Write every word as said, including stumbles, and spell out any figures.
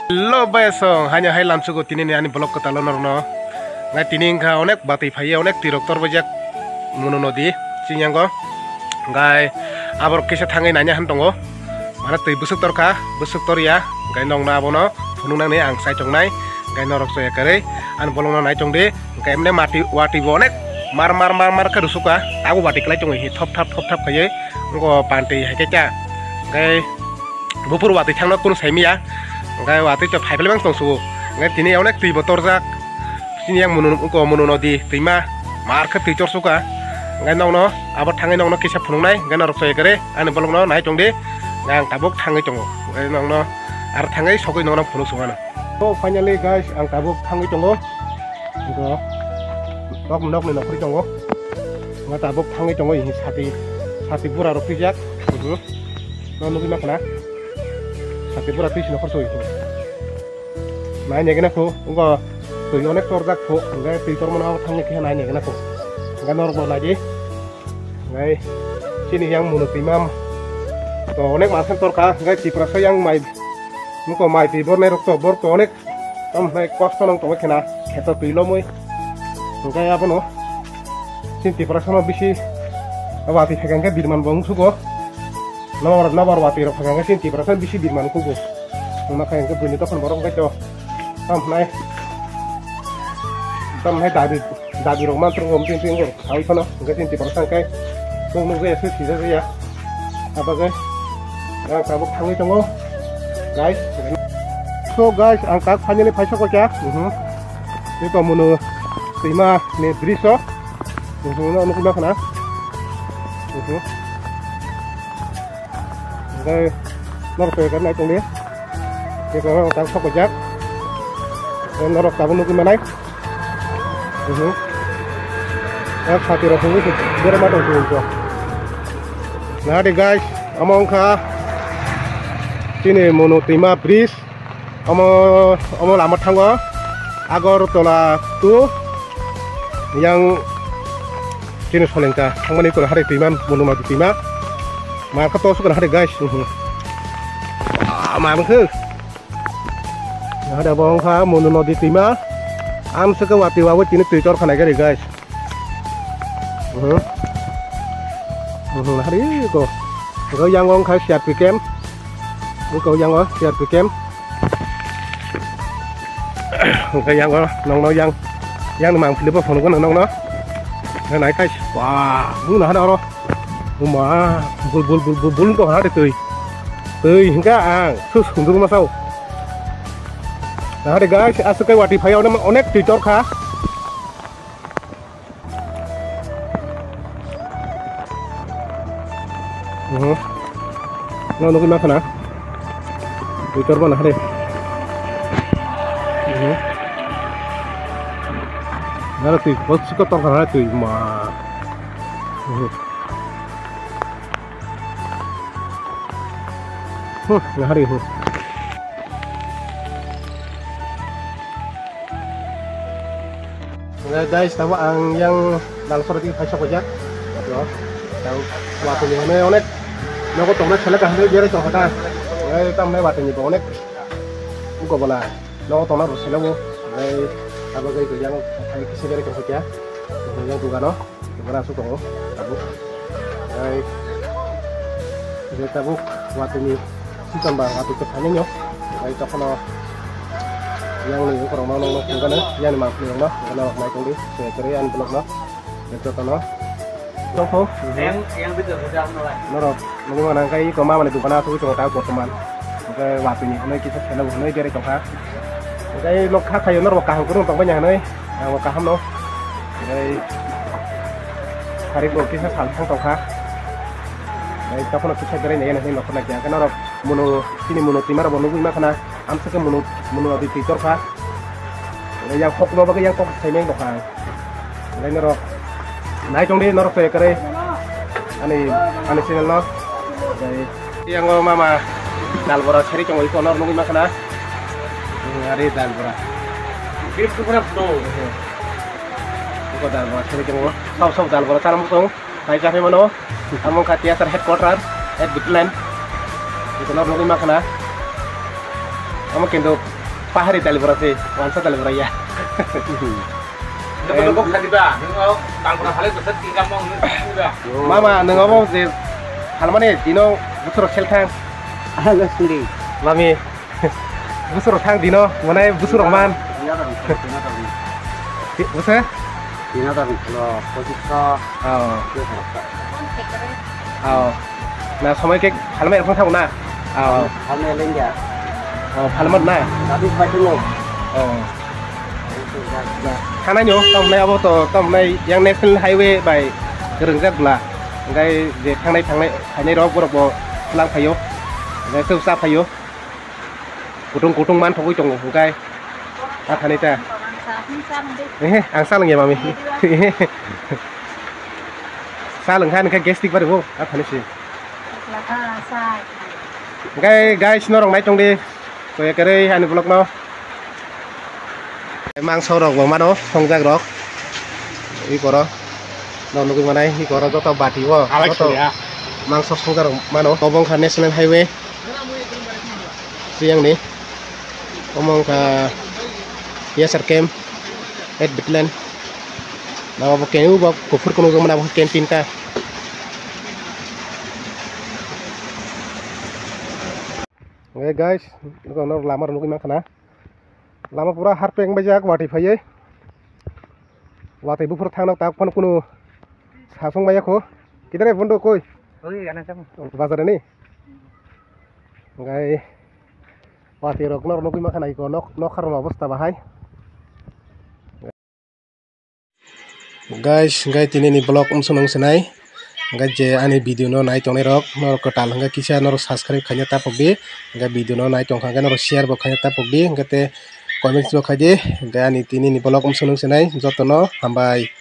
Hello, bai song, hanya hai lamsugo tini ni ani vlog kwtalo norno. Ngai tini wngkha onek batwi phaiye, onek twi rok torbajak Munu nodi, chini yango. Ngai aborok kisa thangwi nanya han tongo. Mana twi bwswk torkha, bwswk torya, ngai nokno abono phunuknani ang chaichoknai, ngai norok chaya kwrwi ani vlog no naichong di. Hwnkhe emne mati, watwi bo onek mar mar mar mar khe rusuka, abo watwi kwlai tongo hi thop thap thop thap khaiwi, wngkha panti hai khe cha. Hwnkhe buphuru watwi thangno kunu saimiya, hwnkhe watwi to phaiphilai mang tongsugo. Hwnkhe tini onek twi bo torjak, chini yang Munu, wngkha Munu nodi twima mar khe twi torsuka. Hwnkhe nokno abo thangwi nokno kisa phunuknai, hwnkhe norok chaya kwrwi ani vlog no nai tong di, hwnkhe ang tabuk thangwi tongo, hwnkhe nokno aro thangwi sogwi nokno phunuk sung ano. So finally guys, ang tabuk thangwi tongo. Ito, nok, nokni nokhorwi tongo. Nga tabuk thangwi tongo, ini sati, sati bura rok twijak. Mhm. No nugwi makhna. Sati bura twi sino khorso. Nai negena kho, ngo twi onek torjak kho, ngai twi tormana thangwi khe nai negena kho. Nga norok bo nai di. Ngai, chini yang Munu twima to onek mansa torkha, ngai Tiprasa yang mai, muko mai twi bornai rok to, bor to onek, tam hnai kosto nang tongo khena, kheto twi lomwi. Ngai abono, chini Tiprasa no bisi, watwi phekang khe birman bo wngsugo. Nabor, nabor watwi rok phekang khe chini Tiprasa no bisi birman kugo. Wngma khe hwnkhe buini dophani borok hwnkhe to tam hnai, tam hnai dabi, dabi rok mantro rom tin tin gor. Sawi phano hwnkhe chini Tiprasa hwnkhe chwng nukjaya se sijak ya. Abagwi ang tabuk thangwi tongo, guys. So guys, ang tak finally phaisa kocha. Mhm. Ito Munu twima ni bridge o. Mhm, no nukma khna. Mhm. Hwnkhe norok twi khe nai tongdi. Tei norok tak sok jak. Tei norok tabuk nugwi manai. Mhm. Ek sati rok hwnwi se berma tong tong kho. Nahadi guys, omo wngkha chini Munu twima bridge. Omo, omo lama thango Agartala to yang chini solengka thangmani kora hari twima, Munu nodi twima. Ma kha to sukar hari guys. Mhm. Ah, ma bangkhe. Hari abo wngkha Munu nodi twima. Amswkhe watwi wawi tini twi tor khanai gari guys. Mhm. Mhm, hari ko. Ko yang wngkha C R P camp. Ko yang o C R P camp. Hwnkhe yango nokno yang, yang ni mangpili bo phunukgo nokno. Nai khai, wah, bung nahani oro. Buma, bul, bul, bul, bul, bul wngkha hade twi. Twi hwnkhe ang, sus, hunduru masao. Nahade guys, aswk kai watwi phai, onek, onek twi torkha. Mhm. No nugwi mankha na. Twi torma na hade. Mhm. Nara twi bot siko torkha na twi ma. Mhm. Huh, nahari huh. Guys, tamo ang yang Dalsora twi phaisa khaijak. Watwi ni hwnwi onek nogo tongnai selek hwnwi berai tongkha ta. Tamni watwi ni bo onek gobola nogo tongna rw selek o. Abo gai yang kisa berai tongkha kya yang dugano. Bwra aswk tongo tabuk. Ai, je tabuk watwi ni season ba watwi kwthangwi no. Ai, tokhono yang ni borok no, no, no, yang ni mangpili rok no, no, nai tongdi, se kwrwi ani vlog no, joto no. Tokho. Yang, yang bidal bidal no lai. Norok. Nugwi mano hwnkhe iko mamani dukano asugwi tongo ta bortoman. Hwnkhe watwi ni hwnwi kisa selo hwnwi berai tongkha. Hwnkhe nok kha khaio norok kaham kwrwng tongbaini hwnwi ang bo kaham no. Hwnkhe tarik bo kisa sal thang tongkha. Hwnkhe tokhono kisa berai nai hwnwi nokha naikha hwnkhe norok mono chini mono twima rok bo nugwi mankha na. Amswkhe mono, mono adi twi torkha. Yang hokno bagwi yang kok saimeng bokha. Lai norok. Nai tongdi norok to ekare. Ani, ani channel no. Yang o mama dal bora seri tongo iko norok nugwi mankha na. Hmm, ari dal bora. Beef tu khorap to. Iko dal bora seri tongo. Sab sab dal bora charam tong. Hai, chapai mano. Amo wngkha T S R headquarter at Bituland. Ito norok nugwi mankha na. Amo kintu Pahari talibora se, wansa talibora ya. Nokbo nokbo khadi ba, nokbo talibora halai bwswk tingkam mong nokbo khadi ba. Mama, nokbo je halmani dino busuro sel thang. Halo sindi. Mami, busuro thang dino, mane busuro man. Tina tar, tina tar. Ti-, buse? Tina tar, lo, positko. Oh. Dia tar. Oh. Na, somoi khe phalmai rok thang na? Oh. Phalmai lengya. Oh, phalmai na? Tapi pai dulu. Oh. Na, thangnai no, tamnai abo to, tamnai yang national highway bai kwrwngjak bla. Hingkai je thangnai, thangnai, phainai rok borok bo khwlang phaio. Hingkai chwng cha phaio. Kutung kutung man thogwi tongo, hingkai. A thani ta. Ehe, ang salangya mami. Salangkha hingkhe gastric baribo, a thani si. Hingkai guys, norok nai tongdi. Koya kwrwi ani vlog no. Mangso rok bo mano, songjak rok. Iko ro. Nok nugwi manai, iko ro joto bati o. Alak joto soya. Mangso songjak rok mano. Obo wngkha National Highway. Siyang ni. Omo wngkha T S R camp, eight battalion. Nabo bo kenu bo kuphur kunu jomana bo camp tinta. Hingke guys, nokno lama rok nugwi mankha na. Lama pura harpek wngbaijak watwi phaiwi. Watwi buphuru thangna tak phano kunu sasong maya kho. Kidare bondo koi? Oi, ana chamo. Bazar ni. Hingke watwi rok nokno nugwi mankha na iko nok, nok harma obostha bahai. Guys, hingke tini ni vlog umsung nung sinai. Hingke je ani video no nai tongnai rok, norok kwtal hingke kisa norok subscribe khaina tapok di. Hingke video no nai tongkha hingke norok share bo khaina tapok di. Hingke te comments bo khai di. Hingke ani tini ni vlog umsung nung sinai. Joto no hambai.